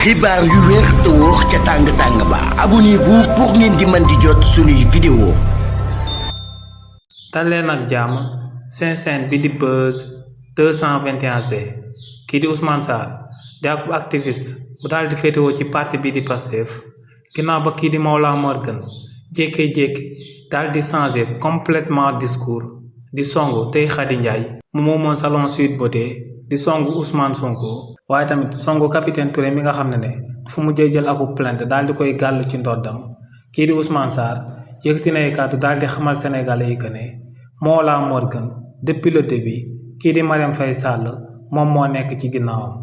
xibaar yu wér te wóor ca tàng ba abonnez-vous pour ngeen di mën di jot suñuy vidéo. daleen ak jàmm seen chaîne bi di Buzz 221D kii di Ousmane Sarr di ak activiste bu daal di féetewoo ci parti bi di Pastef ginnaaw ba kii di Mollah Morgun jékki-jékki daal di changer complètement discours di songu Ndeye Khady Ndiaye mu moomoon salon Sweet Beauté di songu Ousmane Sonko waaye tamit songu capitaine Touré mi nga xam ne fu mu jël aku plainte daal di koy gàll ci ndoddam kii di Ousmane Sarr yëkkati na ay kàddu daal di xamal sénégalais yi que ne Mollah Morgun depuis le début kii di Marième Faye Sall moom moo nekk ci ginnaawam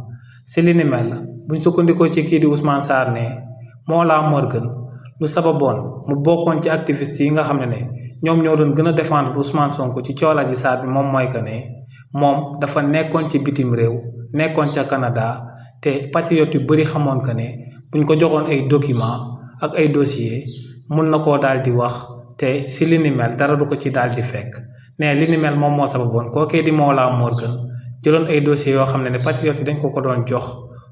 si li ni mel buñ sukkandikoo ci kii di Ousmane Sarr ne Mollah Morgun lu sababoon mu bokkoon ci activiste yi nga xam ne ñoom ñoo doon gën a défendre Ousmane Sonko ci cool Adji Sarr bi moom mooy que ne moom dafa nekkoon ci bitim réew nekkoon ca Canada te patriote yu bari xamoon que ne buñ ko joxoon ay document ak ay dossier mun na koo daal di wax te si li ni mel dara du ko ci daal di fekk ne li ni mel moom moo sababoon kookee di Mollah Morgun jëloon ay dossiers yoo xam ne patriote yi dañ ko doon jox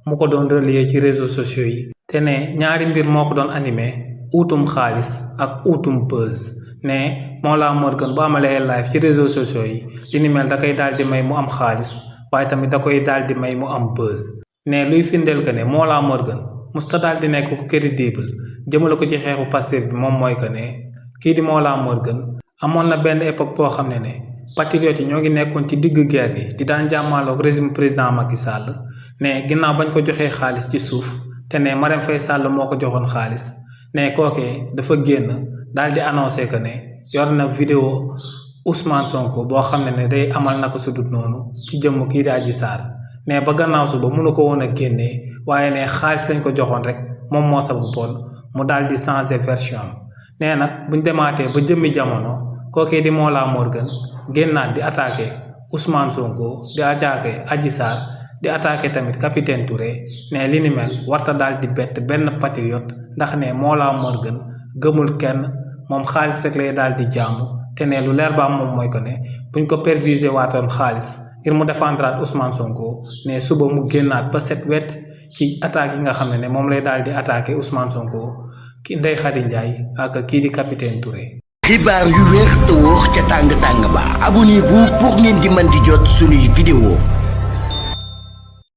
mu ko doon relayer ci réseaux sociaux yi te ne ñaari mbir moo ko doon animé uutum xaalis ak uutum buzz ne Mollah Morgun bu amalee live ci réseaux sociaux yi li ni mel da koy daal di may mu am xaalis waaye tamit da koy daal di may mu am buzz ne luy firndeel que ne Mollah Morgun musta daal di nekk ku crédible jëmale ko ci xeexu Pastef bi moom mooy que ne kii di Mollah Morgun amoon na benn époque boo xam ne patriotes yi ñoo ngi nekkoon ci digg guerre bi di daan jàmmaaloog régime président Macky Sall ne ginnaaw bañ ko joxee xaalis ci suuf te ne Marième Faye Sall moo ko joxoon xaalis ne kookee dafa génn daal di annoncé que ne yor na vidéo Ousmane Sonko boo xam ne day amal naka su dul noonu ci jëmm kii di Adji Sarr ne ba gannaaw suba mënu ko woon a génnee waaye ne xaalis lañ ko joxoon rek moom moo sababoon mu daal di changer version am nee nag buñ demaatee ba jëmmi jamono kookee di Mollah Morgun génnaat di attaqué Ousmane Sonko di attaqué Adji Sarr di attaqué tamit capitaine Touré ne li ni mel warta daal di bett benn patriote ndax ne Mollah Morgun gëmul kenn moom xaalis rek lay daal di jaamu te ne lu leer ba moom mooy ko ne buñ ko perviser waatoon xaalis ngir mu défendraat Ousmane Sonko ne suba mu génnaat ba set wet ci attaque yi nga xam ne moom lay daal di attaqué Ousmane Sonko ki Ndeye Khady Ndiaye ak kii di capitaine Touré. xibaar yu wér te wóor ca tàng ba abonnez-vous pour ngeen di mën di jot suñuy vidéo.